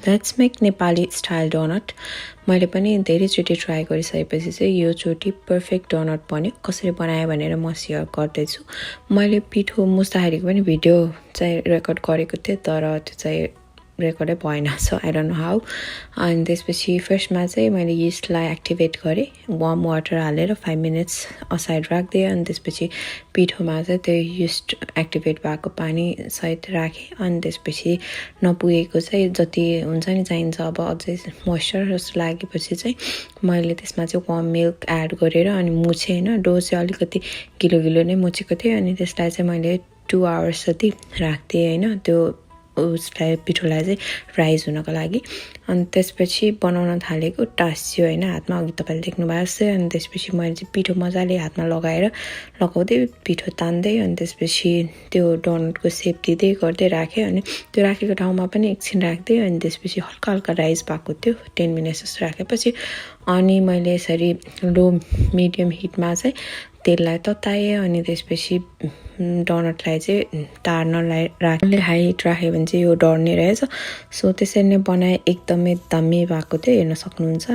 let's make Nepali style donut मैले पनि धेरैचोटि ट्राई गरिसकेपछि चाहिँ यो चोटि पर्फेक्ट डोनट बन्यो कसरी बनाएँ भनेर म सेयर गर्दैछु मैले पिठो मुस्ताखेरिको पनि भिडियो चाहिँ रेकर्ड गरेको थिएँ तर त्यो चाहिँ रेकर्डै भएन so I don't know how अनि त्यसपछि फर्स्टमा चाहिँ मैले यिस्टलाई एक्टिभेट गरेँ वार्म वाटर हालेर 5 मिनट्स असाइड राख्दिएँ अनि त्यसपछि पिठोमा चाहिँ त्यो यिस्ट एक्टिभेट भएको पानी सहित राखेँ अनि त्यसपछि नपुगेको चाहिँ जति हुन्छ नि चाहिन्छ अब अझै मोइस्चर जस्तो लागेपछि चाहिँ मैले त्यसमा चाहिँ वार्म मिल्क एड गरेर अनि मुछेँ होइन डो चाहिँ अलिकति गिलो गिलो नै मुछेको थिएँ अनि त्यसलाई चाहिँ मैले 2 आवर्स जति राख्दिएँ होइन त्यो उसलाई पिठोलाई चाहिँ राइज हुनको लागि अनि त्यसपछि बनाउन थालेको टाँसियो होइन हातमा अघि तपाईँले देख्नु भएको छ अनि त्यसपछि मैले चाहिँ पिठो मजाले हातमा लगाउँदै पिठो तान्दै अनि त्यसपछि त्यो डोनटको सेप दिँदै गर्दै राखेँ अनि त्यो राखेको ठाउँमा पनि एकछिन राख्दै अनि त्यसपछि हल्का हल्का राइज भएको थियो 10 मिनट्स जस्तो राखेपछि अनि मैले यसरी लो मिडियम हिटमा चाहिँ तेललाई तताएँ अनि त्यसपछि डोनटलाई चाहिँ तार्नलाई राखेँ हाई हिट राख्यो भने चाहिँ यो डढ्ने रहेछ सो त्यसरी नै बनाएँ एकदमै दामी भएको थियो हेर्न सक्नुहुन्छ